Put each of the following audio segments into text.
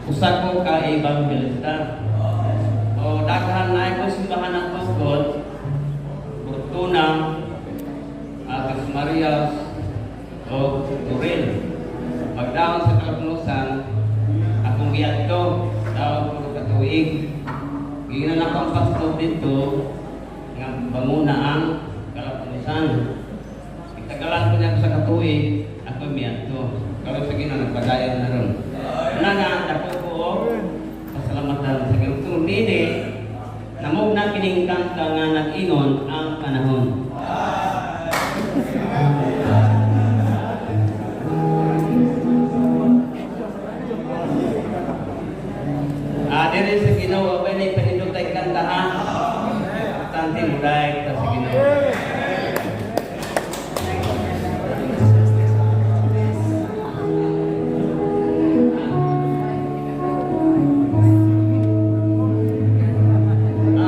Usa ko ka evangelista. O daghan na ko simbahan ng tukod, Fortuna, Agas Marias, o Turil. Pagdaon sa Kalapnusan, akong giadto, daon ko ka tuig. Giingnan ako ang pastor dito, nga banguna ang Kalapnusan. Itagalan ko niya sa katuig, ako miadto. Karon sa Ginoo nagpadayon na ron. Una nga, dako ko og pasalamatan sa Ginoo. Tungod nini, namugna kining kanta nga nag-ingon ang panahon. Diri sa Ginoo ba ni panindot ay kanta ha? Importante mo ta sa Ginoo.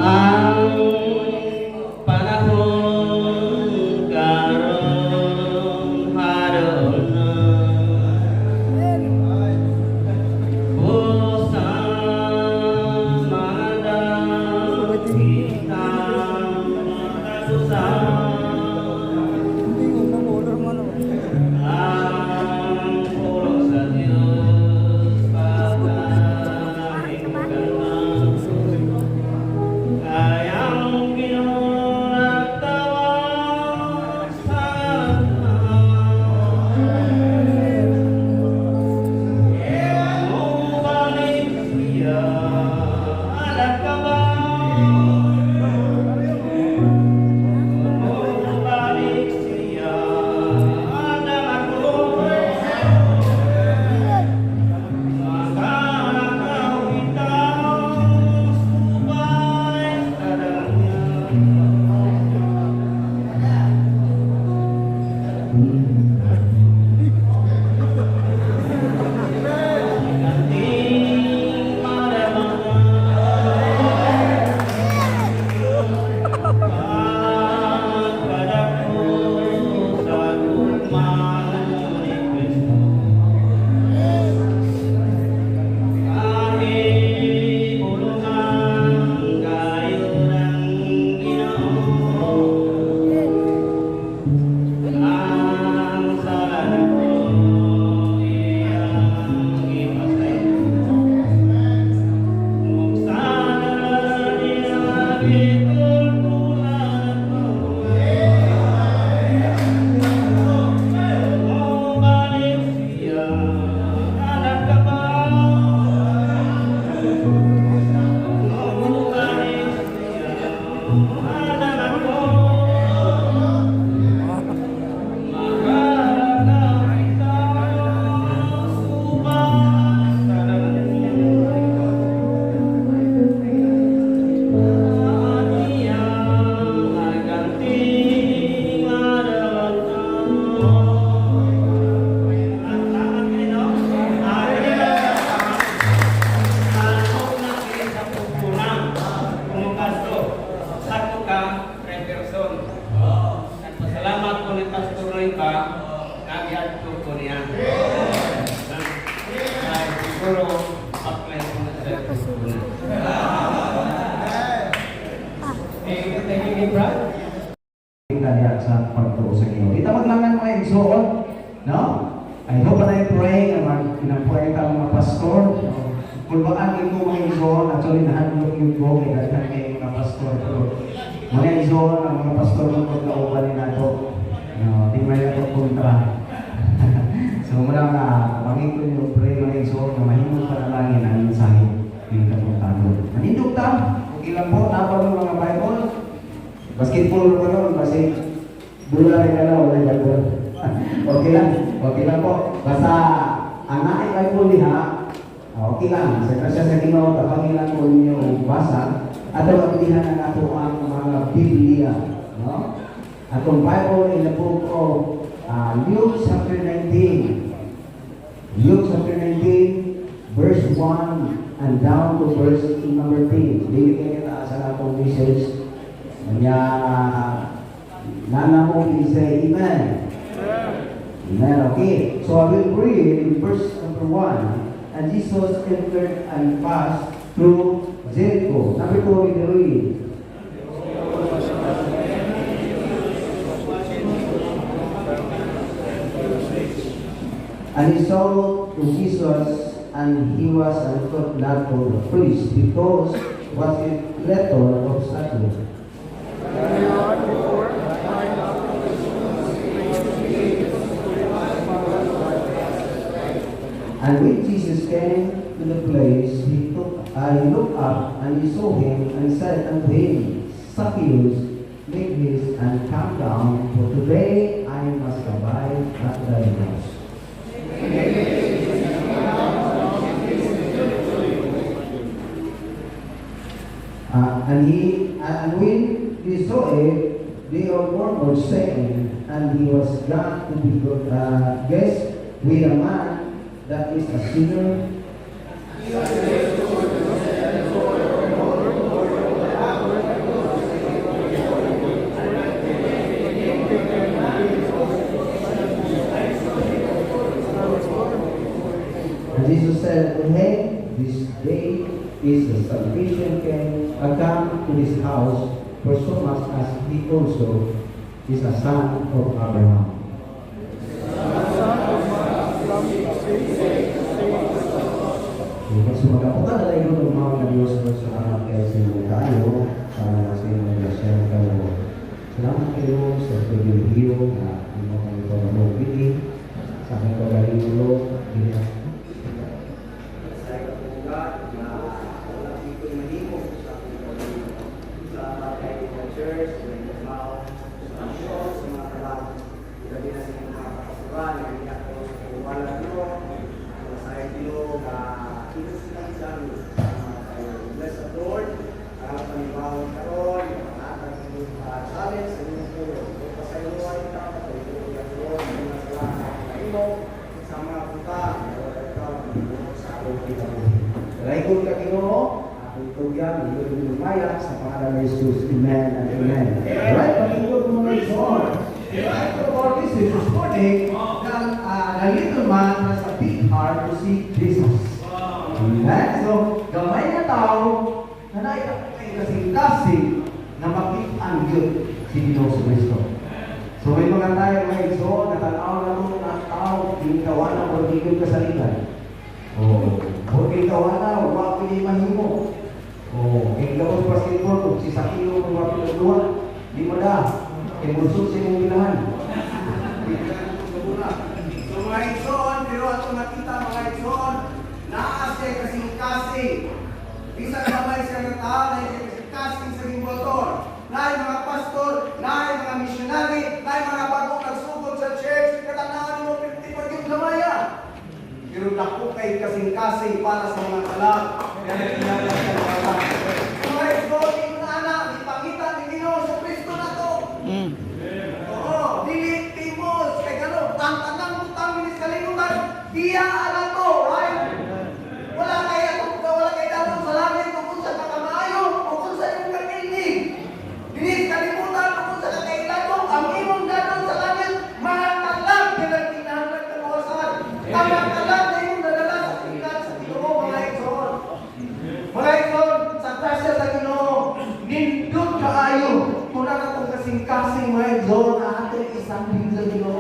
Ang panahon karon haron na Busa kita katusa ang pulong sa Diyos pagkahimugan Kayang Ginoo nagtawag sa Mubalik siya, anak ka ba? Mubalik siya, anak ako. Makalakaw kita, subay sa dangyan. Kanting maramangan, pagkadako sa gugma ni Kristo. Kahit bulungan kayo ng Ginoo, ang sala nako iyang ipasaylo. Ug sa niya gitultulan ako. Mubalik siya, anak ka ba? Mubalik siya, anak ako. Makalakaw kita, subay sa dangyan. At iyang aganting arawatan. At salamat kayo, no? Na kini sa pupunan. Kumukasto. Sako ka, person. Nagpasalamat ko ni Pastor Rica, kagiadto ko niya. Ay, siguro, apply ko na sa pupunan. Thank you, Brad. Kita diha sa pagtuo sa Ginoo. Kita maglangan mga igsoon, no? I hope and I pray nga mag kinampuay ta mga pastor. Kulbaan ito mga igsoon, actually nahadlok yung ko kay daghan kay mga pastor pero mga igsoon ang mga pastor mo pag kauban ni nato. No, di man nato kontra. So muna nga pangito niyo pray mga igsoon nga mahimong panalangin ang mensahe ning kabuntagon. Manindog ta, okay lang po, napa mo mga Bible. Basketball ko noon kasi bola rin na wala Bible. Okay lang po. Basta anak ay Bible diha, okay lang. Sa grasya sa Ginoo, tabangin lang ko ninyo og basa. Ato ablihan na nato ang mga Biblia, no? Atong Bible in the book of Luke chapter 19. Luke chapter 19, verse 1 and down to verse number 10. Dili kayo taas ang atong message. Kanya, nana mo say amen. Amen. Okay. So I will read in verse number 1. And Jesus entered and passed through Jericho. Number 2, read the read. And he saw to Jesus, and he was and thought not of the priest, because was it letter of stature. Before, nine. And when Jesus came to the place, he looked up and he saw him and said unto him, "Zacchaeus, make haste and come down, for today I must abide at thy house." And when they saw it, they all murmured, saying, "And he was gone to be guest with a man that is a sinner." And Jesus said unto him, "This day is the salvation can come to this house, for so much as he also is a son of Abraham." Okay, so magapunta na lang yung mga Diyos ko. Salamat kayo sa inyong kayo, sa inyong Diyos kayo. Salamat kayo sa pribilehiyo na imo kami pag-pili sa aming pagalingulo. Sa katunggan na wala dito mahimo sa akong pagalingulo. Salamat kayo sa church, sa inyong tao, sa misyon, sa mga kalang. Gabi na sa inyong mga kapasuran, na ko sa kaiwala nyo, sa inyo, na kilos lang sa amin. Salamat kayo. Bless the Lord. Ang panibawang karon, ang inyong challenge sa inyong puro. Kung pasayloan ka, pasayloan ka, Lord, mga salamat sa imo, sa mga puta, wala ka, sa akong kinabuhi. Dalaykon ka Ginoo, akong tugyan, iyong lumaya sa pangalan ni Jesus. Amen and amen. Alright, pakinggan mo mga igsoon. Right, so for this is this morning, the little man has a big heart to see Jesus. Amen? So, gamay na tao na naikakay kasing-kasing na makita yun si Ginoo sa Kristo. So may mga tayo mga igsoon, natanaw na ito na tao, ginikawan na pagiging kasaligan. Oh, huwag kawana, wa pili mahimo. Oh, kay gawon basketball kung si Sakilo kung wa pinagduwa, di mo da. Kay bulsot sa imong bilahan. So mga igsoon, pero ato nakita mga igsoon, naa siya kasing-kasing. Bisan gamay siya nga tao, naa siya kasing-kasing sa gimboton. Naay mga pastor, naay mga missionary, naay mga bago nagsugod sa church, katanawan nimo 50 pa yung gamaya. Pero dako kay kasing-kasing para sa mga kalag. Kaya nagkinahanglan sa mga kalag. Mga igsoon, ingon ana, ipangita ni Ginoo sa Kristo na to. Oo, dili timos kay gano, ang tanang butang ni sa kalibutan, diya ana to, right? Wala kay dalon sa langit kung unsa ka kamaayo o kung sa imong kakilnig. Dili sa kalibutan kung unsa ka kailangan, ang imong dalon sa langit, mga kalag na nagkinahanglan kaluwasan. Ang mga kalag na imong nadala sa tingkat sa Ginoo, mga igsoon. Mga igsoon, sa grasya sa Ginoo, nindot kaayo kung na katong kasing-kasing mga igsoon na ating isang sa Ginoo.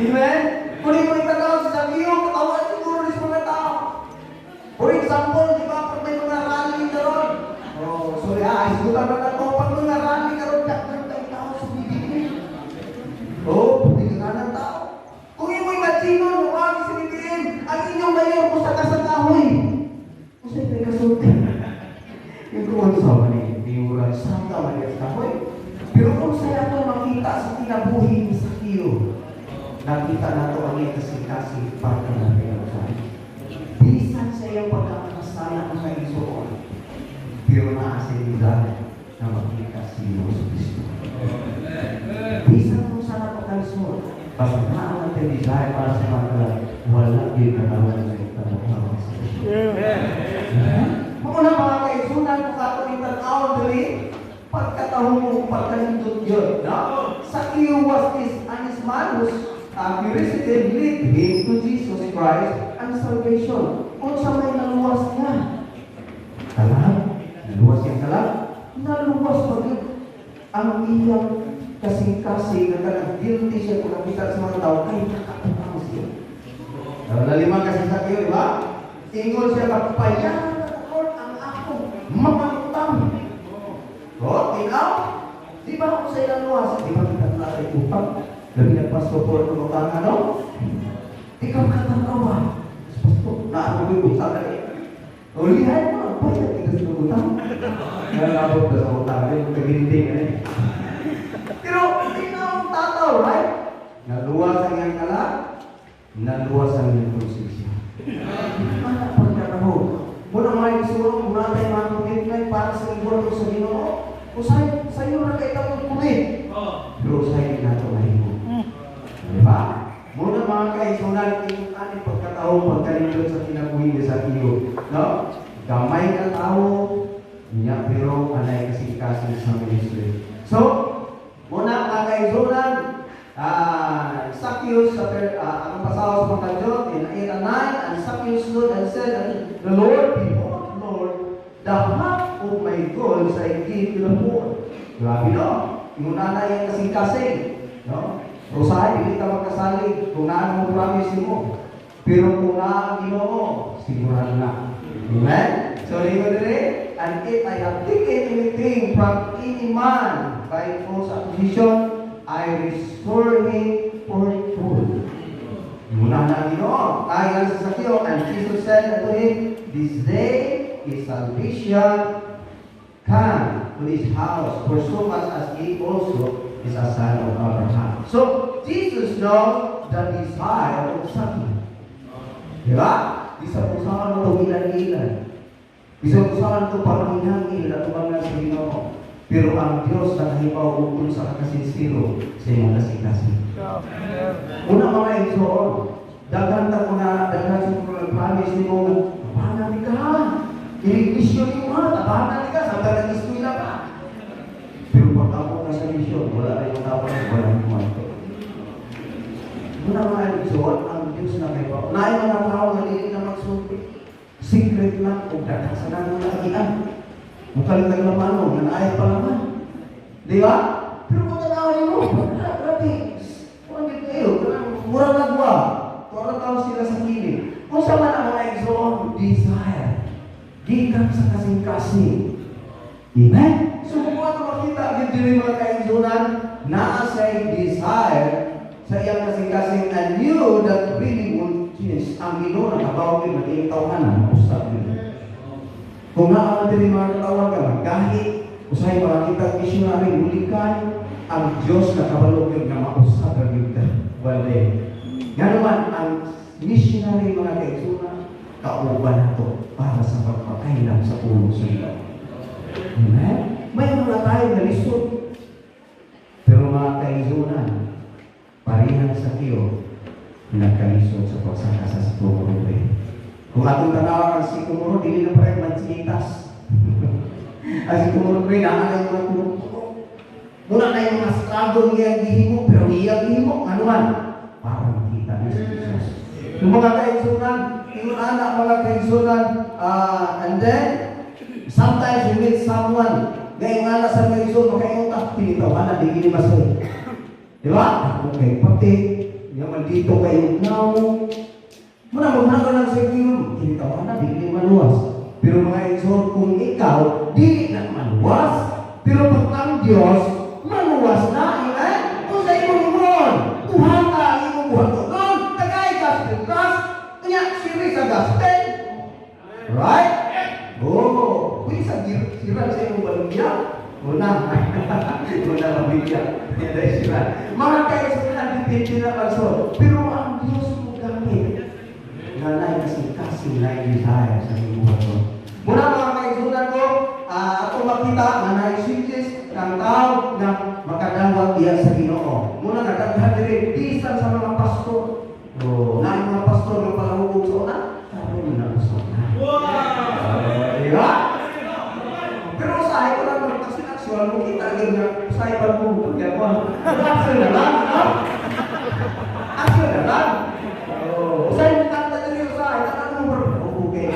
Amen? Kung imo itanaw sa Zaccheo, katawan siguro ni sa mga tao. For example, di ba, pag may mga rally karon, oh, sorry ah, isgutan na to, pag mga rally karon, daghan kay tao sa BBM. Oh, puti ka ng tao. Kung imo imagine mo, wag sa BBM, ang inyong mayor ko sa kasakahoy. Kasi may kasulti. Yung kung sa man ni Mura, saan ka man sa kahoy? Pero kung saya to makita sa kinabuhi ni Zaccheo, nakita nato ang iyang kasing-kasing pagkanabi sa bisan sa iyang pagkakasala ng kaisuon, pero naa sa desire na makita si Jesus Cristo. Bisan kung saan ang pagkalisod, basta naa ang desire para sa mga kalag, wala gyud katawan sa ikaw sa Amen. Mao na mga kaisunan kung ato ni tan-awon diri, pagkatahong mo pagkanindot yun. No? Zacchaeus was this honest man whose curiosity lead him to Jesus Christ and salvation. Unsa may naluwas niya? Kalag? Naluwas iyang kalag? Naluwas pa gyud ang iyang kasing-kasing nga kanang guilty siya kung nakita sa mga tao kay nakautang siya. Nalima kasi sa iyo, di ba? Ingon siya ka, "Bayaran, Lord, ang ako mga utang." Oh, ikaw? Di ba ako sa ilang luwas? Di ba kita na ay utang? Labi na pastor po ang utang, ano? Ikaw katanaw ba? Pastor, naano ko yung utang na eh. Ulihan mo, bayad kita sa utang. Nalabot na sa utang, yung kaginting, eh. Pero, ikaw ang tataw, right? Naluwas ang iyang kalag, naluwas ang iyang konsensya. Mana pagkakaho. Muna mga isurong, muna tayo mga commitment para sa igor sa Ginoo. Usay, sayo ra kay tawag commit. Pero usay di nato mahimo. Di ba? Muna mga kaisunan, ingon ani pagkatao, pagkalindot sa kinabuhi ni sa iyo. No? Gamay ka tao, niya pero anay kasing-kasing sa ministry. So, muna mga kaisunan, Zacchaeus, ang pasawa sa pagkadyot, in 8 and 9, "And Zacchaeus stood and said unto the Lord, Behold, Lord, the half of my goods I give to the poor." Grabe, no? Inguna na yung kasing-kasing. No? Usahay, dili ka magkasalig kung naano mo promise mo. Pero kung naa ang Ginoo, sigurado na. Amen? So, lingon diri, "And if I have taken anything from any man by false accusation, I restore him fourfold." Muna na ang Ginoo. Kaya sa Zaccheo, "And Jesus said unto him, This day is salvation come to this house, for so much as he also is a son of Abraham." So, Jesus knows the desire of Zacchaeus. Di ba? Bisan usahan mo ito ilan-ilan. Bisan usahan ito parang-hinangil at tumanggal sa Ginoo. Pero ang Diyos nakahibaw ug unsa ka kasinsero sa imong kasing-kasing. Una mga igsoon, daghan ta ko na daghan sa mga promise nimo nga tabangan ni ka. Iligmisyon nimo ha, tabangan ni ka samtang nag-eskwela ka. Pero pag ako na sa misyon, wala na yung tao, wala na yung mga. Una mga igsoon, ang Diyos na may bawo. Naay mga tao nga dili na magsulti. Secret lang kung daghan sa nang lagian. Mukalit ang lamano, nga naay pa naman. Di ba? Pero kung tanawan nimo, grabe. Kung ang kayo, mura nagwa. Tuwa tao sila sa kilid. Kung sa man ang mga igsoon, desire. Gikan sa kasing-kasing. Amen? So kung ano makita, gyud diri mga kaigsunan, naa say desire sa iyang kasing-kasing and knew that really would change. Ang Ginoo nakabaw gyud maging tawhana, mausab gyud. Kung naa man diri mga katawan ka, maggahi, usahay makakita ang missionary, ulikan, ang Diyos nakabalo gyud nga mausab ra gyud ka one day. Nga naman, ang missionary mga kaigsunan, kauban nato para sa pagpakailam sa pulo sa Ginoo. Amen? May mga tayo na lisod. Pero mga kaigsunan, parihan sa kiyo, nagkalisod sa pagsaka sa sycamore. Kung atong tanawa ang sycamore, dili na parang mansinitas. Ang sycamore, naa na yung mga tunog. Muna na yung mga struggle niya gihimo, pero iya gihimo, ano man, para makita niya si Jesus. Yung mga kaigsunan, yung anak mga kaigsunan, and then, sometimes we meet someone, ngayong anak sa mga igsoon, makaingon ka, tinitawanan, di gini masoy. Di ba? Okay, pati, yaman dito kayo now. Muna, maghanap lang sa inyo, tinitawanan, di gini maluwas. Pero mga igsoon, kung ikaw, di na maluwas, pero pag ang Diyos, maluwas na, amen? Kung sa imong ingon, Tuhan ka, ang imong buhaton, tagay gospel trust, kanya, siri sa gospel. Right? Oh, pwede sa sira sa imong balugya. Una, una mabigya. Hindi sira. Mga kaigsunan, depende na also. Pero ang Diyos mo gamit. Nga naay kasing-kasing na desire sa imong buhaton. Muna mga kaigsunan ko, ako makita nga naay switches ng tao na makadawat diya sa Ginoo. Muna nagdaghan diri bisan sa mga pastor. Oh, na mga pastor nga palahubog sa una, karon na usab na. Wow! Di ba? Pero usahay ko lang mag-action, mo kita gyud nga usahay pa mo pagyawa. Action na lang, no? Action na lang. Oh, usahay mo kanta diri usahay, tanan mo bro. Okay.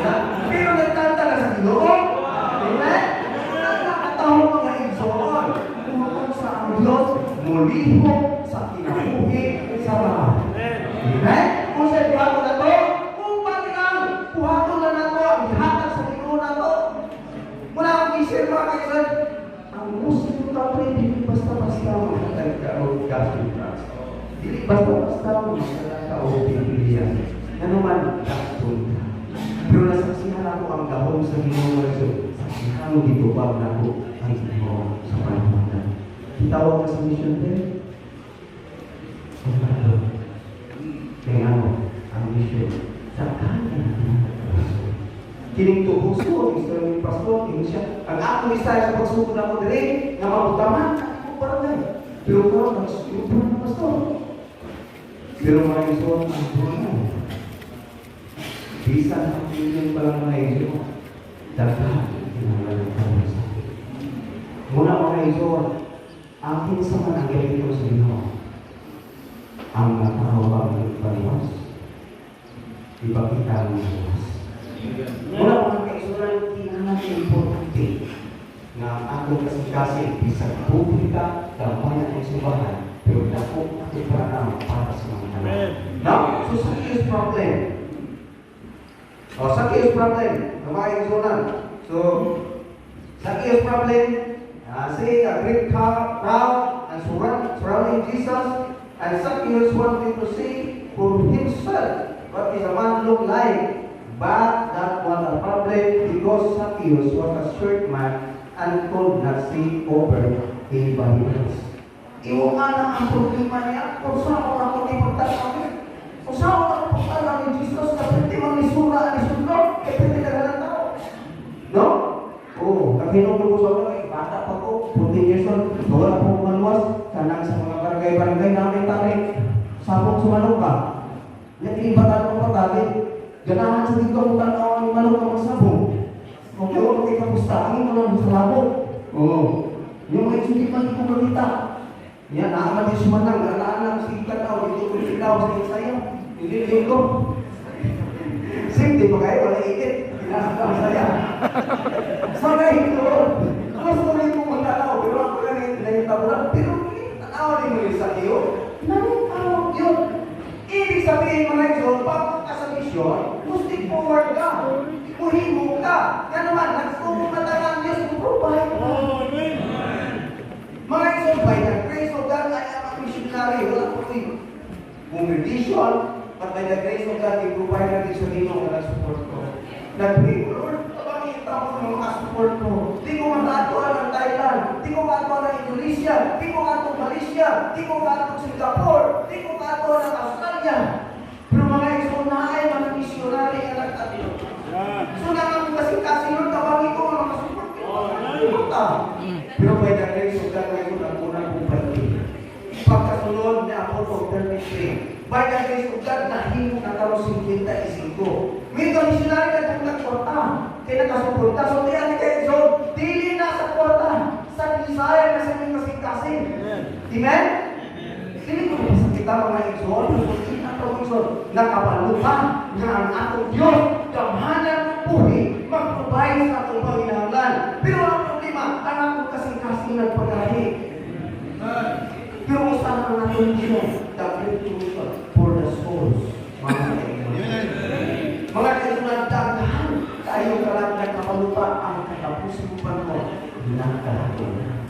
basta-basta maghatag ka og gospel tracts. Dili basta-basta maghatag ka og Biblia. Ngano man, dakpon ka. Pero nasaksihan ako ang gahom sa Ginoo nga so saksihan gitubag nako ang Ginoo sa panahon na. Gitawag ka sa mission field? Ang kaya ano, ang mission, daghan na natin. Kining tubuso, gusto ni pastor, kini siya. Ang ako desire sa pagsugod ako diri, nga mabutaman, ako barangay. Pero karon ang sugod ng pastor. Pero mga igsoon, ang brunay. Bisan ang million pa lang, mga igsoon, daghan kinahanglan ng tao sa atin. Muna, mga igsoon, ang kinsa man ang ganito sa Ginoo, ang mga tao ba ang paniwas? Ipakita ang Diyos. Muna, mga kaigsuonan, kinahanglan importante nga ang atong kasing-kasing, bisan publika, gamay ang simbahan, pero dako atong pananaw para sa mga tao. Now, so Zacchaeus problem. O, Zacchaeus problem, ng mga kaigsuonan. So, Zacchaeus problem, see a great crowd and surrounding Jesus, and Zacchaeus wanted to see for himself what is a man look like. But that was a problem because Zacchaeus was a short man and could not see over anybody else. Iwo nga na ang problema niya, kung saan ako ni pagtanaw. Kung saan ako pagtanaw ni Jesus, kasi man ni sura ni sudlo, kaya pwede ka ng tao. No? Oo, kahinong ko sa una, eh, bata pa ko, 14 years old, wala po maluwas, kanang sa mga barangay-barangay namin tari, sabong sa manok ka. Yan, iba tanong pa tali, ganahan sa dito ang tanaw ni manok ka magsabong. Okay, wala kay kapusta, ang imo lang sa labo. Oo. Yung mga hindi man ko makita. Yan, naaman di sumanang, alaan lang si tanaw, dito ko ilaw sa isayo. Hindi ko. Simple pa kayo, wala ikit. Kinahanglan saya. Sana ito. Gusto rin mo magtanaw, pero ako lang yung nahitabo lang. Pero tanaw rin mo yung sa iyo. Nangyayawag yun. Ibig sabihin, mga igsoon, pag ka sa misyon, must forward ka. Muhimo ka. Nga naman, nagsumo ka ang Diyos, provide ka. Mga igsoon, by the grace of God, I am a missionary. Wala ko rin congregation, but by the grace of God, i-provide natin sa Ginoo nga nag-support ko. Nag-pray ko, "Lord, tabangin ko ng mga support ko. Di ko makaatuan ang Thailand, di ko makaatuan ang Indonesia, di ko makaatuan Malaysia, di ko makaatuan Singapore, di ko makaatuan ang Australia." Pero mga igsoon, naay mga missionary nga nag-ato. So nang kasi kasi, "Lord, tabangin ko nga mga support ko." Suporta. Pero by the grace of God, ngayon ang unang kumpanya. Pagkasunod niya ako og 33. By the grace of God, nahimo na karon 55. May missionary ka kung kwarta. Kaya nakasuporta. So diyan ni kayo, so, dili na sa kwarta. Sa desire na sa inyong kasing-kasing. Amen? Dili ko sa kita, mga igsoon, pero kita to, igsoon, nakabalo pa nga ang atong Diyos, gamhanan ng buhi, mag-provide sa atong panginahanglan. Pero ang problema, ang atong kasing-kasing nagpagahi. Pero kung saan ang atong mission, the great commission for the souls, mga kaibigan. Mga kaibigan, daghan tayo kalang nagkapalupa ang katapusan ng panahon, nakahapon na.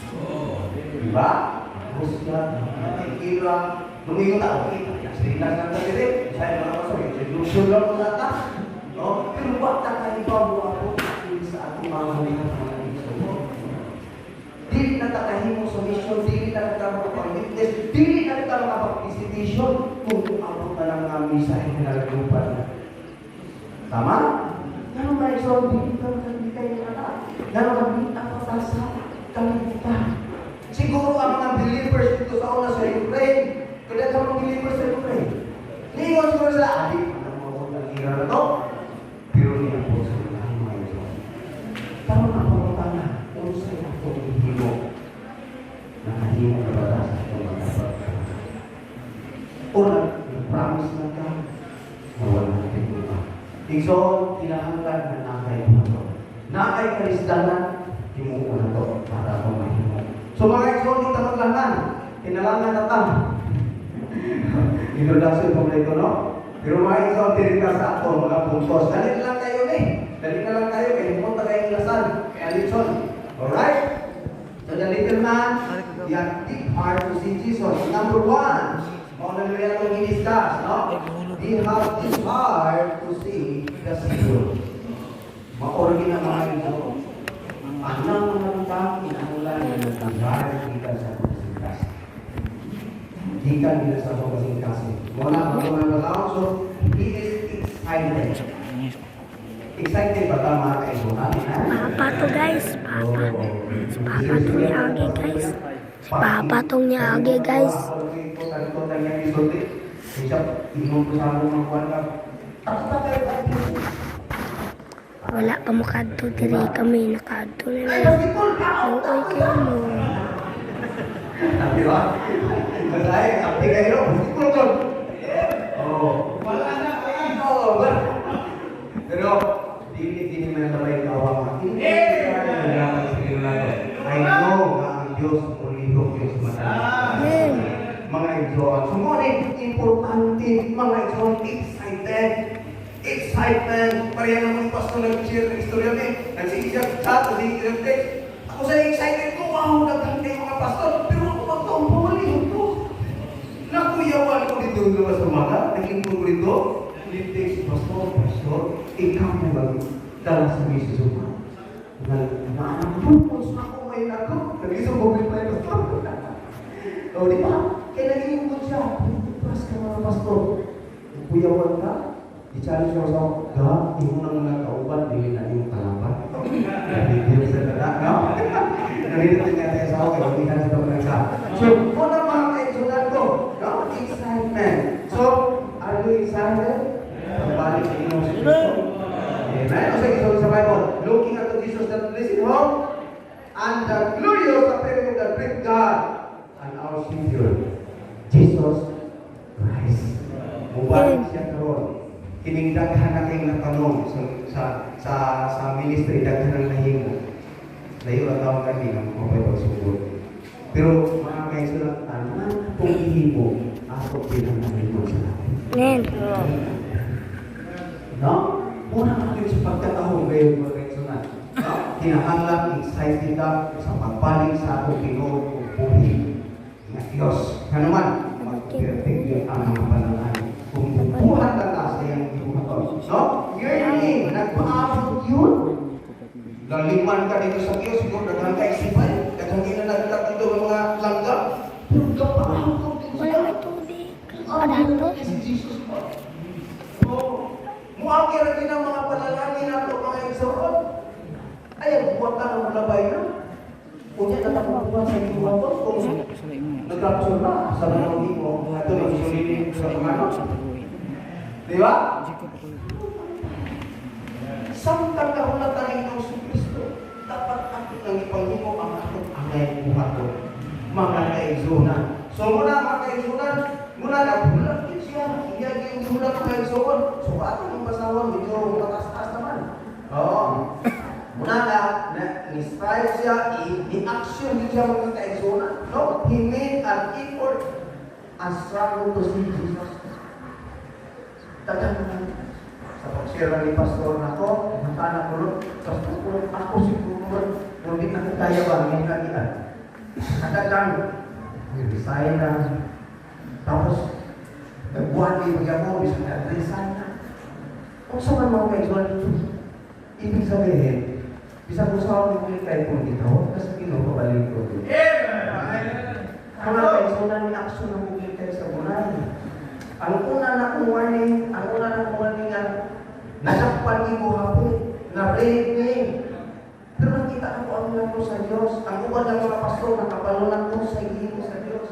Diba? Russia, Iran, lumingon ta, okay, sila lang ta diri, sa mga pastor, introduction lang mo nata. No? Pero wa ta kahibaw mo ako sa atong mga buhat, mga igsoon. Dili na ta kahimo sa mission, dili na ta makapag-witness, dili na ta makapag-visitation kung abot na lang ang misa ay hinalagupan na. Tama? Ngano, mga igsoon, dili ka dili kayo nata. Ngano nagmita pa ta sa kalibutan. Siguro ang mga believers dito sa una sa Ukraine, kaya ka mga believers sa Ukraine. Ningon siguro sila, "Adik, ano mo ang gira na to?" Pero niya po sa mga mga igsoon. Karon ang pangutana, unsay atong gihimo? Nakahimo na ba ta sa atong mga dapat? O nag-promise na ka na wala natin iba. Igsoon, kinahanglan na nakay mo. Naay kalisdanan, himuon na to para ako mahimo. So mga igsoon, di ta maglangan. Kinalangan na ta. Introduction kompleto, no? Pero mga igsoon, diri ta sa ato mga puntos. Dali na lang kayo ni. Dali na lang kayo kay mo ta kayo ilasan. Kaya litson. Alright? So the little man, he had deep heart. reasons. Number one, mao na nila itong i-discuss, no? They have desire to see the Savior. Mao na, mga igsoon. Anang mga butang kinahanglan nga nag-desire gikan sa kasing. Gikan nila sa kasing. Mao na ang mga tao. So, he is excited. Excited ba ta, mga kaigsuonan? Papa to, guys. Papa. Si Papa tong niagi, guys. Si Papa tong niagi, guys. Isa, ingon ko sa akong mga kuwan ka. Ako pa kayo. Wala pa makadto diri, kami nakaadto na Ay, lang. basketball! Luoy kayo mo. Di ba? Basta ay, apti kayo, basketball ko. Oh. Wala na, oh, wala. Pero, dili dili man labay kawa nga. I know nga ang Diyos mulihok yung sa mata. Amen. Mga igsoon. So, mao ni importante, mga igsoon, excited. Excitement. Pareha naman yung pastor nag-share ng istorya ni. Nagsige siya chat, nagsige siya text. Ako sa excited ko, wow, daghan kayo mga pastor. Pero ako magtumbo, ko. Nakuyawan ko dito sa umaga, naging ko dito. Ni-text, "Pastor, pastor, ikaw na ba dala sa misis ko?" Na, naanang na ako ngayon ako. Nag-isang ko pa yung pastor. O, di ba? Kaya naging siya. Pas ka, mga pastor. Kuyawan ka. I-challenge ko sa ga, imo nang mga kauban, dili na imo kalaban. Hindi sa dala, no? Nalilito niya tayo sa okay, hindi sa ito sa. So, una, mga kaigsuonan ko, no? Excitement. So, are you excited? Pagbalik sa Ginoong Kristo. Amen. O sa sa Bible, looking unto Jesus, that blessed hope, and the glorious appearing of the great God and our Savior, Jesus Christ. Mubalik siya karon. Kining daghan na kayong natanong sa ministry, daghan ang nahimo. Layo ang tawag kami ng mapay pagsugod. Pero mga kaigsuonan, tanan kung ihimo, ato pinanahimo sa lahat. Amen. No? Una kayo sa pagkatahong kayo, mga kaigsuonan. No? Kinahanglan excited ka sa pagbalik sa atong Ginoo ug buhi nga Dios. Kanuman, mag-perfect yun ang mga panalangin. Kung bubuhat na ta sa iyang gibuhaton. No? Yearning, nagpaabot yun. Laliman ka dito sa Diyos, siguro daghan ka isipay, daghan kayo na nagkat dito ng mga langgam. Pero kapaabot dito Wala may tubig. Adato. si Jesus pa. Oh, muagi ra din ang mga panalangin nato, mga igsoon. Ay, ang buhat na ng labay na. Unya na tapuan sa gibuhaton kung nag-rapture na sa mga mo ato nagsulili sa mga ano. Di ba? Samtang kahulat ang Ginoong Kristo, dapat ato nang ipanghimo ang atong angay buhaton, mga kaigsuonan. So muna, mga kaigsuonan, muna naghulat din siya. Iya yung hulat, mga kaigsuon. So ato ng basahon, medyo mataas-taas naman. Oo. Muna na ni-strive siya, ni-action din siya, mga kaigsuonan. No? He made an effort and struggle to see Jesus. Tagang sa pag-share ni pastor na ko, mata na ko, pastor ko, ako siguro, hindi na ko kaya ba, ngayon na kita. Kadagang, resign na. Tapos, nagbuhat din mo, bisan na, resign na. Kung sa man, mga kaigsuonan, ibig sabihin, bisan ko sa akong kayo kung dito, kasi Ginoo pabalik ko. Mga kaigsuonan, ni action na mugil kayo sa bunay. Ang una na kong warning, ang una na kong warning nga, nadakpan mo hapon, na-rape ni. Pero nakita ko ang milagro sa Diyos. Ang uban ng mga pastor, nakabalo na ko sa gihimo sa Diyos.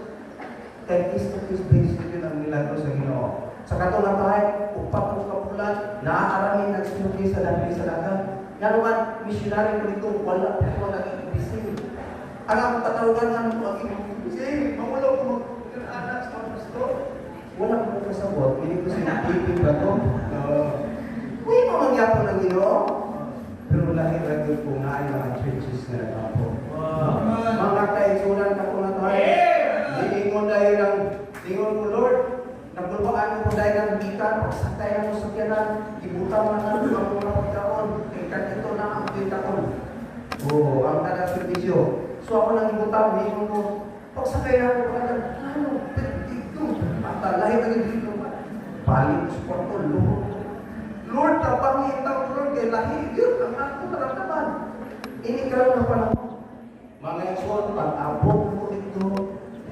Kay case to case basis yun ang milagro sa Ginoo. Sa katong na tayo, upat ko ka bulan, naaaramin nagsilbi sa dami sa dagat. Nga naman, missionary ko dito, wala po ko nag-ibisi. Ang akong katawagan nga mo ang ibisi. Mamulo ko mag-anak sa mga pastor. Wala ko kasabot, hindi ko sinipipin ba to? Uy, mamangyapon ng Ginoo. Pero lahi ra gyud ko nga ay mga churches na nagapo. Mga kaigsuonan ka ko na tayo. Diingon dahil ang ingon ko, "Lord, nagulbaan ko dahil ang gikan, pagsakay na mo sa sakyanan, ibutang na nato ang mga pagkaon, kay ito na ang kita ko." Oo, ang kada serbisyo. So ako nang ibutang, ingon ko, pagsakay na ako, ano, ta, lahi na yung dito. Balik sa kwarto, Lord. Lord, tabangi taon, Lord, kay lahi yun, ang ako naramdaman. Ini karon na panahon. Mga igsoon, pag-abot ko dito,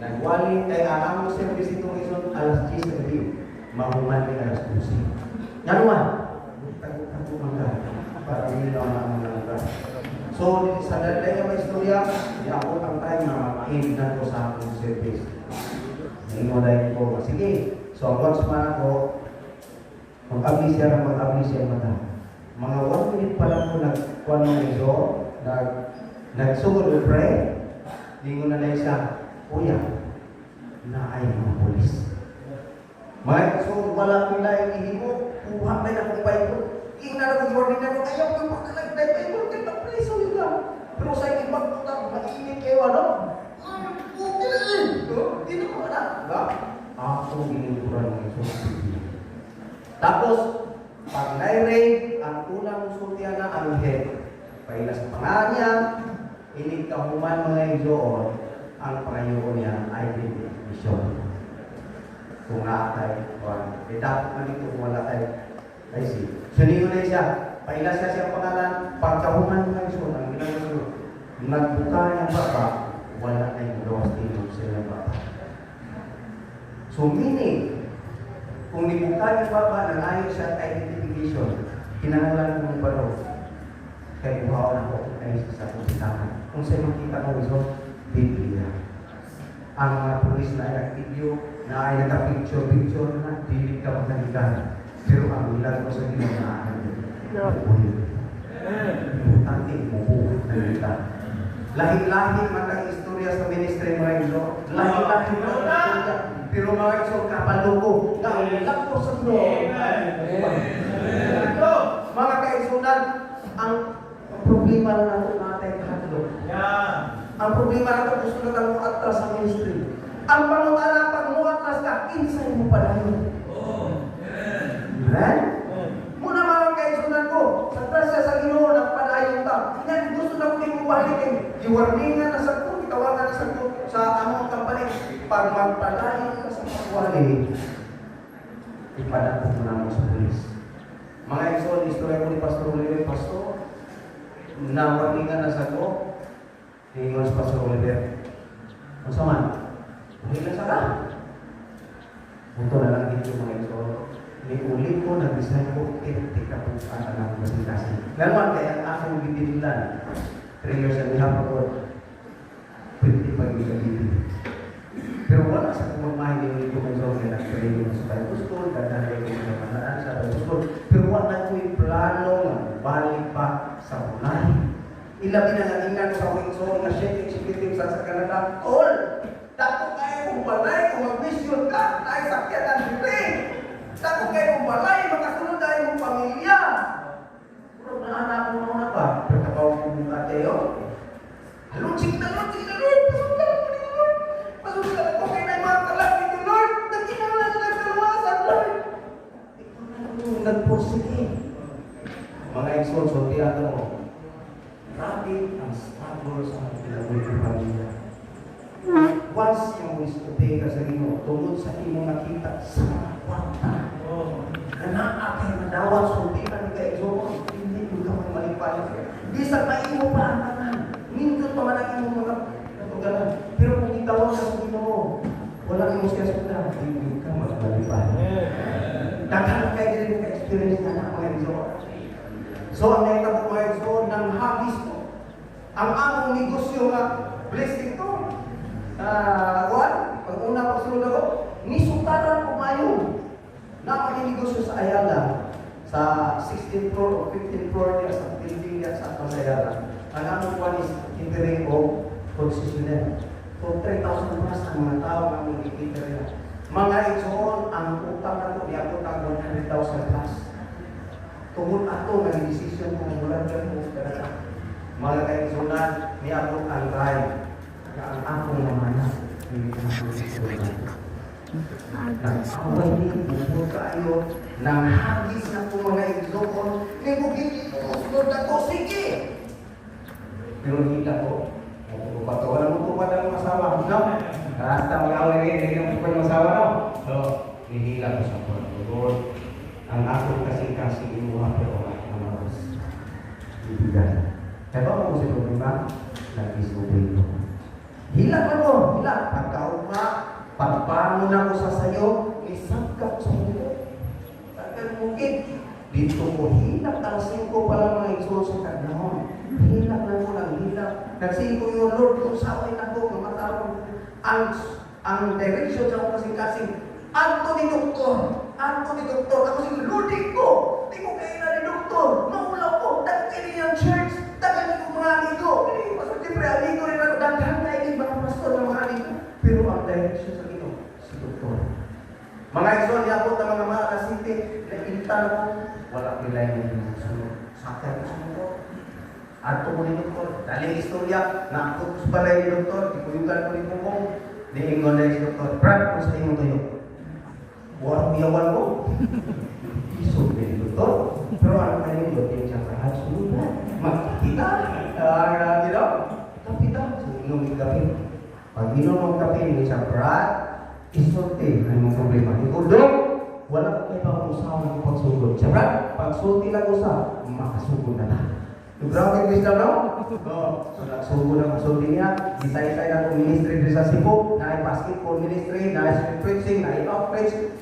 nagwali kay ang among service ito ngayon, alas 10 sa gabi. Mahuman ni alas 12. Ngano man? Tago-tago man ka. Para hindi na ang mga lugar. So, sa dalay nga mga istorya, niabot ang time na ma-end na ko sa among service. Ningon dahil ko, sige. So, ang watchman ako, mag-abli siya, mag-abli siya mata. Mga 1 minute pa lang ko nagkuhan ng iso, nagsugod og pray, ningon na lang siya, "Kuya, naay mga pulis." Mga so wala ko na ihimo, kuha na akong Bible. Ingna na ko warning na ko, ayaw ko pagkalag na Bible, kay preso yun ka. Pero sa ibang utang, mainit kayo, ano? Okay, no? Di na ko na, ba? Ako ginuluran ng Isus. Tapos, pag nai-raid, ang unang sultian na ang head. Paila sa pangalan niya, inig kahuman, mga igsoon, ang pangayoon niya identification. Kung naatay, kuan. Eh, dapat man ito kung wala kay I see. So, niyo na siya, paila siya siyang pangalan, pagkahuman, mga igsoon, ang ginagawa, nagbuka niyang baba, wala na yung gawas tingog sa iyang baba. So, meaning, kung nibuka ni baba, nangayo siya at identification, kinahanglan kong baro, kay buhaon ako ay sa akong. Kung sa makita ko iso, Biblia. Ang mga pulis na ay nag-video, na ay nagka-picture-picture na, dili ka magkalikan. Pero ang milagro sa Ginoo na ay importante mo buhat na kita. Lahi-lahi man ang istorya sa ministry, mga igso. Lahi-lahi man ang istorya. Pero mga igso, kabalo ko nga ang milagro sa Ginoo. Mga kaigsunan, ang problema na nato natay kahadlok. Ang problema nato, gusto na tang atras sa ministry. Ang pangutana, pag mo atras ka, kinsay mo padayon? Amen? Muna, mga kaigsunan ko, sa grasya sa Ginoo nagpadayon ta. Nga gusto na ko nimo balik kay giwarningan na sa ko, gitawagan na sa ko sa among company, pag magpadayon ka sa pagwali, ipadako mo na mo sa pulis. Mga igsoon, istorya ko ni Pastor Oliver, Pastor, nawarningan na sa ko, ningon sa Pastor Oliver, "Unsa man? Uli na sa ka." Buto na lang dito, mga igsoon. Ni uli ko, nag-resign ko, 50 ka po ang anak ko kasi. Ngayon, kaya ang akong gibillan, 3 years and a half ako, 50 pag gigabili. Pero wala sa kung magmahin ni uli ko mga igsoon, kaya nag-training sa Bible School, daghan ko mga manaan sa Bible School. Pero wala ko yung plano nga balik pa sa Brunei. Ilabi na nga ingnan ko sa akong igsoon nga chef executive sa Canada, "Tol, dako kayo kung balay, kung mag-mission ka, tayo sakyanan diri. Dako kayo kung balay, makasunod tayo mong pamilya." Pero naanak ko na pa, pero kapaw ko mong tayo. Lord, sige na Lord, sige na Lord, pasukan ko ni Lord. Pasukan ako kay na mga kalag nito, Lord. Nagkinahanglan na nagkaluwasan, Lord. Ikaw na lang yung nagpursige. Mga igsoon, sultihan mo. Grabe ang struggle sa mga kinabuhi ng pamilya. Once yung obey ka sa Ginoo, tungod sa imong nakita sa mga kwarta, na naa kay madawat, sultihan ni ka igsoon, hindi mo ka magmalipay. Bisan maimo pa ang tanan, nindot pa man ang imong mga katugalan. Pero kung itawag ka sa Ginoo, wala imo siya suda, hindi ka magmalipay. Daghan kay dili ka experience na na, mga igsoon. So ang nahitabo, mga igsoon, nang hagis ko, ang among negosyo nga blessing to, ah, pag una pagsulod ako, nisutaran ko mayo. Na negosyo sa Ayala, sa 16th floor o 15th floor niya sa building niya sa Ayala. Ang among kwan is catering o concessionaire. So 3,000 plus ang mga tao ang among i-cater nila. Mga igsoon, ang utang na ito, niabot ang 100,000 plus. Tungod ato nga desisyon kung mula ko talaga. Mga kaigsunan, niabot ang time nga ang akong mga anak hindi na nag-away ni, bukod kayo, nang hagis na ko, mga igsoon, ni gigit ko, sunod na ko, sige! Pero hila ko, tupad ko, wala mo tupad ang asawa, no? Hasta mag-away rin, hindi mo tupad ang asawa, no? So, Nihila ko sa kwarto. Lord, ang akong kasing-kasing imuha pero ang akong lawas. Ibigan. Kaya ba kung si problema, nag-disobey ko. Hila pa ko, hila. Pagkaugma, pagbangon ako sa sayo, nisagka ko sa mundo. Tagal bukid. Dito ko hilak, alas 5 pa lang mga igsoon sa kadlawon. Hilak na ko lang, hilak. Nagsigo yung Lord, kung saway na ko, matarong. Ang direction sa akong kasing-kasing, adto ni doktor, adto ni doktor. Ako sige, Lord, di ko, di ko kaya ni doktor. Maulaw ko, daghan ni ang church, daghan ni ko mga amigo. Hindi, pastor, siyempre, amigo rin ako. Daghan na yung mga pastor na mga amigo. Pero ang direction sa Ginoo, si doktor. Mga igsoon, niabot ang mga alas 7, naintan ko, wala nila yung sunod. Sakay ko sa motor. Adto ko ni doktor. Daling istorya, naabot ko sa balay ni doktor, gikuyugan ko ni Pupong. Niingon na si doktor, "Brad, kung sa imong tuyo?" Wala biyawan ko. Isog ni doktor. Pero ano kayo yung yung siya kahat sunod na. Magkita. Ah, you know? Kapita. So, inom yung kape. Pag inom ng kape, ni siya, "Brad, isulti ang imong problema." Ikaw, Dok, wala ko kayo pang usawa ng pagsugod. Siya, "Brad, pagsulti lang usa, makasugod na na." Yung ground wisdom, no? Oh, so nagsugod na magsulti niya, isay-isay na akong ministry diri sa Cebu, na basketball ministry, na street preaching, na outreach.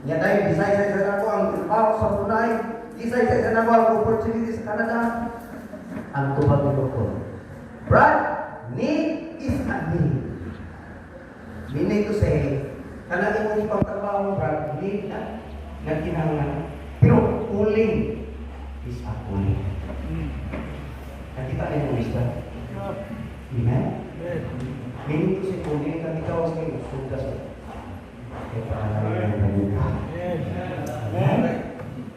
Nya dahil isay-isay sa ako ang trabaho sa Brunei, isay-isay sa ako ang opportunity sa Canada. Ang tubag ni Doktor, "Brad, need is a need." Meaning to say, kanang imong ipagtrabaho, Brad, need na, nga kinahanglan. Pero calling is a calling. Nakita niyo yung wisdom? Amen? Meaning to say, kung dili ka ikaw sa iyong sugda sa kay panalangin ng ka. Amen?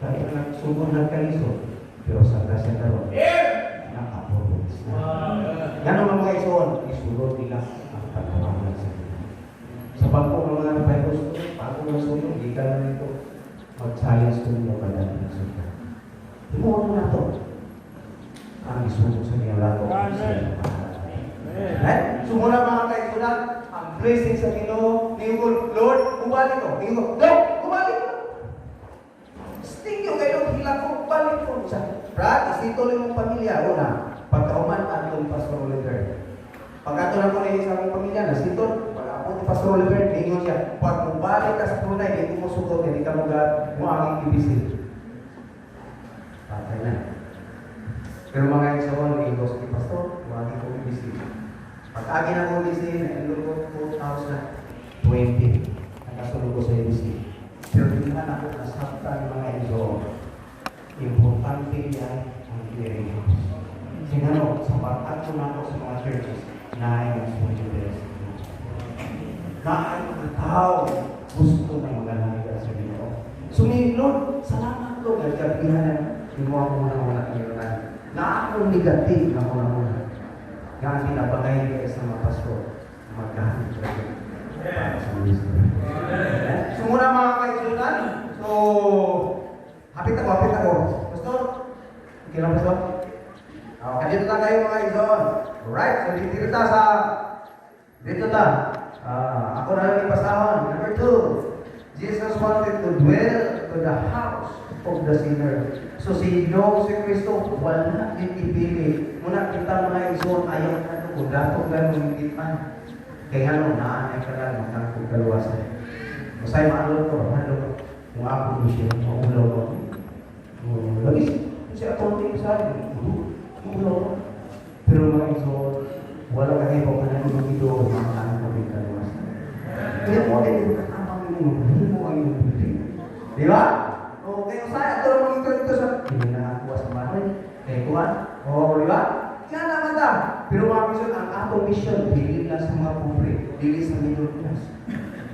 Kahit nagsugod ng kalisod, pero sa grasya karon, nakapulos na. Ganun ang mga igsoon, isulod nila ang panawagan sa Ginoo. Sa bago ng mga Bible student, bago ng suyo, di ka na nito mag-challenge kung mo ka na ng suyo. Himuon mo na to. Ang isugo sa iyong lago. Amen? So muna mga kaigsuonan, ang blessing sa Ginoo, ningon, "Lord, bumalik ko." Ningon, "Lord, bumalik ko. Thank you kayo, hila ko, balik ko." Sa, "Brad, isito lang mong pamilya." Una, pagkauman, atong Pastor Oliver. Pagkato na ko na sa akong pamilya, nasito, pag-abot ni Pastor Oliver, ningon siya, "Pag mubalik ka sa Brunei, di ko mo sugot, hindi ka mo mo anging ibc." Patay na. Pero mga igsoon, ningon ko si Pastor, mo ko ibc. Pag-agi na ko ibc, na-enroll ko 2020. Nakasulod ko sa ABC. Pero di man ako nasabtan, mga igsoon. Importante yan ang clearing house. Singano, sa pag-ato na ako sa mga churches, na ay nagsunod na ay mga tao gusto na mag-alaga sa Ginoo. So ni Lord, salamat Lord, nagkabihan na imo ako muna muna ngayon. Na akong negative na muna muna. Nga ang ginabangay kay sa mga pastor, maggamit sa para sa ministry. So muna mga kaigsuonan, so hapit ako, hapit ako. Pastor, okay lang, Pastor? Okay, dito na kayo mga igsoon. Alright, so dito ta sa dito ta. Ah, ako na lang ipasahon. Number two, Jesus wanted to dwell to the house of the sinner. So si Ginoo si Kristo, wala din ipili. Muna kita mga igsoon, ayaw na ito. Kung dato ganun kita. Kaya ano, naanay ka lang, magtangkong kaluwasan. Masay maalo ko, ano ko. Kung ako ko siya, maulaw ko. Lagi, si attorney sa akin, maulaw ko. Pero mga igsoon, wala ka kayo pa na imong ito, mga ano ko kaluwasan. Kaya mo din yung katamang imong himo ang imong building. Di ba? Okay, usay ato lang ito ito sa hindi na ako sa manoy. Kay kuan. Oh, di ba? Nga naman ta. Pero mga mission, ang atong mission dili lang sa mga pobre, dili sa middle class.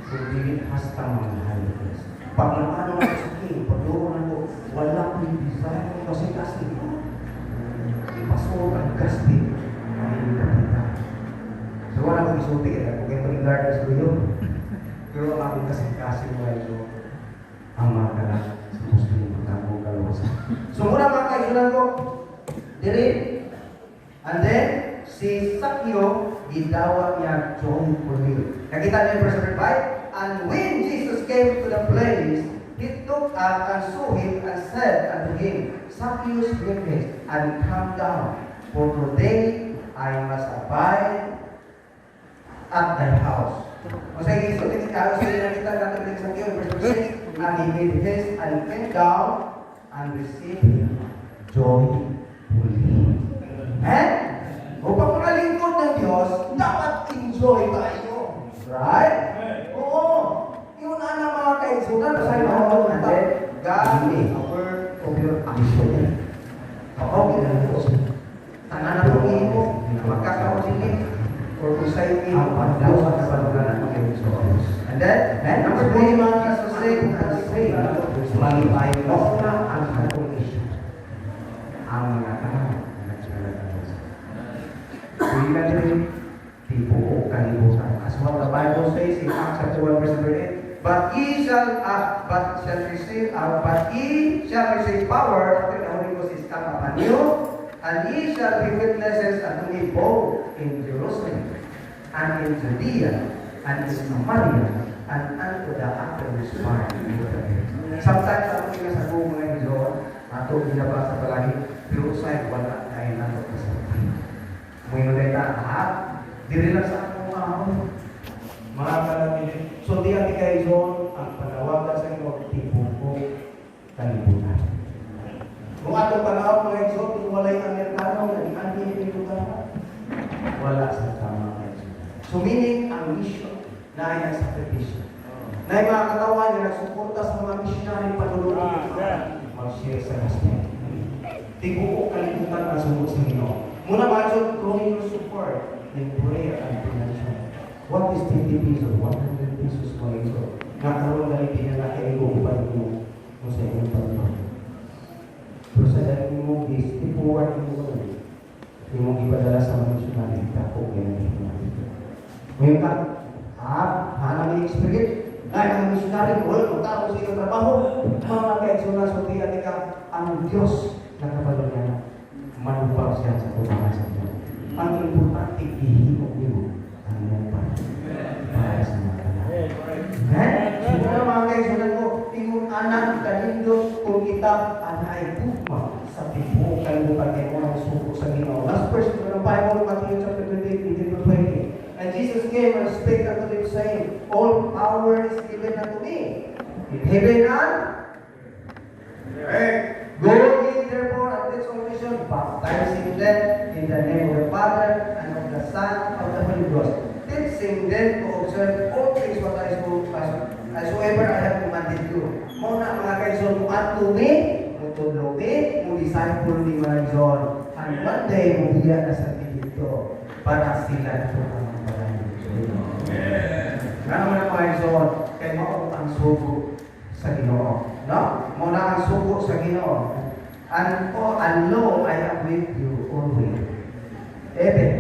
Kung dili hasta mga high class. Pag naano ako sa king, pagduo na ko, wala ko'y desire ko kasi kasi ipasok ang gospel ay kapita. So wala akong isulti kaya kung kayo maging sa tuyo. Pero ang akong kasing-kasing mga ito, ang mga kanak sa Muslim magkakong kaluwasan. So muna mga kaigsuonan ko, dili, and then, si Sakyo, gidawat niya joyfully. Nakita niyo yung verse number 5? And when Jesus came came to the place, he looked up and saw him and said unto him, "Zacchaeus, make haste and come down, for today I must abide at thy house." O sa iso, sa nakita natin din sa Zacchaeus, verse 6, "And he made haste and came down and received him joyfully." Eh? Upang mga lingkod ng Diyos, dapat enjoy tayo. Right? Oo. Yun na mga kaigsuonan, basahin mo And then, God is aware of your action. Oo, ginagawa. Tanan na itong imo, magkakaroon sila. Or kung sa'yo imo, Ang pagdawat sa lugar ng mga. And then, And number three, mga kasusig, and say, Malipay mo na ang atong issue. Ang mga tao nagsasalita. Pila din tibuok kalibutan. As what the Bible says in Acts chapter 1 verse number 8, "But ye shall receive power after the Holy Ghost is come upon you, and ye shall be witnesses unto me both in Jerusalem and in Judea and in Samaria and unto the uttermost part of the earth." Sometimes ako sa mga igsoon, ato ginabasa palagi, pero usay wala na nato kasabot. Muingon ta, ha? Diri lang sa akong ahon. Mga kalapit. So di ati kay zon ang panawagan sa Ginoo, tibuok kalibutan. Kung atong panahon, mga igsoon, kung walay Amerikano nga di anhi lugar, wala sa tama, mga igsoon. So meaning, ang mission na ay nagsacrifice. Na ay mga katawan nga nagsuporta sa mga missionary padulong mag-share sa gospel. Tibuok kalibutan ang sunod sa Ginoo. Muna, mga igsoon, grow your support in prayer and financial. What is 50 pesos? 100 pesos, mga igsoon. Nga karon dali di na kay uban mo mo sa inyong pagmamahal. Pero sa dahil mo, step forward mo, imong ipadala sa mga missionary, dako kay na. Ngayon ka, ha, hanang i-experience, dahil ang missionary, wala kung tao sa iyong trabaho, mga kaigsuonan, sultian ka, ang Diyos nakabalo niya, manupang siya sa tubangan sa Diyos. Ang importante, ihimo nimo ang iyong parte para sa mga tanan. Amen? So, mga kaigsuonan ko, ingon anak kanindot kung kita anay gugma sa tibuok kalibutan kay mo ang sugo sa Ginoo. Last verse ng Bible, Matthew chapter 28, 18 to 20. "And Jesus came and spake unto them, saying, All power is given unto me in heaven and earth. Go ye therefore and teach all nations, baptizing them in the name of the Father and of the Son and of the Holy Ghost, teaching them to observe all things what I so whatsoever I have commanded you." Mao na, mga kaigsoon, mo adto mi, mo tudlo mi, mo disciple ni mga igsoon. And one day, mo biya na sa dito para sila ito ang mga balay. Ano man, mga igsoon, kay mao ang sugo sa Ginoo. No? Mao na ang sugo sa Ginoo. "And oh, and lo, I am with you always, even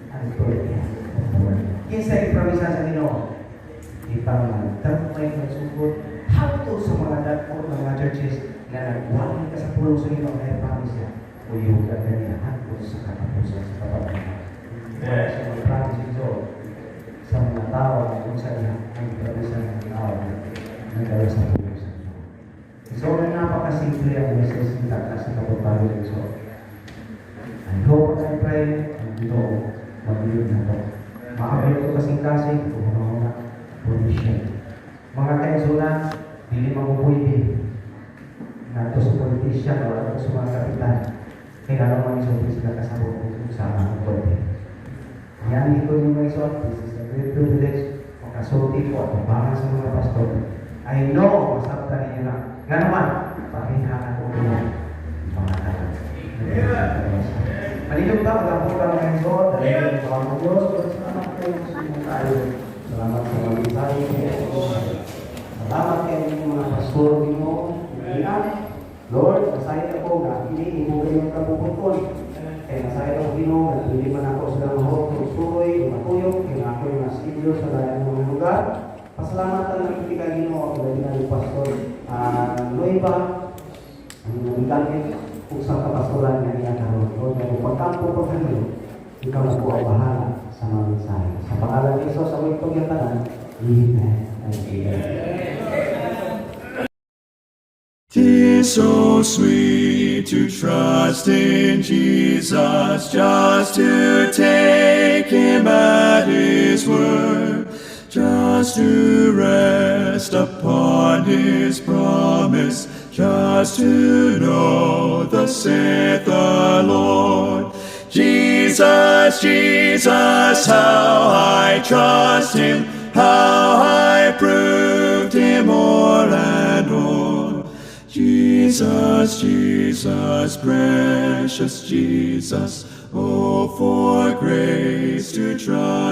unto the end of the world." Kinsa ipromisa sa Ginoo? Ipang nagdagmay nagsugod hangtod sa mga dagko ng mga churches nga nagwali ka sa pulong sa Ginoo, na promise niya, uyugan ka niya hangtod sa katapusan sa kapanahonan. Wala siya mag-promise ito sa mga tao na kung sa niya ang promisa ng tao na nagawa sa pulong sa Ginoo. So, napakasimple ang message ni Tata sa kapagbago. So, I hope and I pray ang Ginoo mag-lead na to. Maabot ko kasing-kasing kung mga provision. Mga kaigsuonan, dili magupwede nato sa politician o ato sa mga kapitan. Kaya nga mga isulti sila kasabot kung sa mga pwede. Yan dito yung mga igsoon, this is a great privilege makasulti ko at mabangan sa mga pastor. I know, masabta ninyo na. Nga naman, pareha na ko yung mga tayo. Manilog ta, mag-ampo ka, mga igsoon, dahil yung mga Diyos, salamat kayo sa mga tayo. Salamat sa mga mensahe. Salamat kayo ng mga pastor mo. Lord, masaya ako nga ini imo kayong kabubut-on. Kaya masaya ako, Ginoo, nga dili man ako sila mahot suroy, matuyok, kaya ako yung nasilyo sa lain mga lugar. Pasalamatan lang kita, Ginoo, ang labi na yung Pastor Nueva, ang nanggamit kung sa kapastoran nga niya karon. Lord, nga pagkampo pagkanyo, ikaw na po ang bahala sa mga mensahe. Sa pangalan ni Jesus, sa itong yung tanan. Amen and amen. Is so sweet to trust in Jesus, just to take him at his word, just to rest upon his promise, just to know, "Thus saith the Lord." Jesus, Jesus, how I trust him, how I proved him o'er and o'er. Jesus, Jesus, precious Jesus, oh, for grace to trust.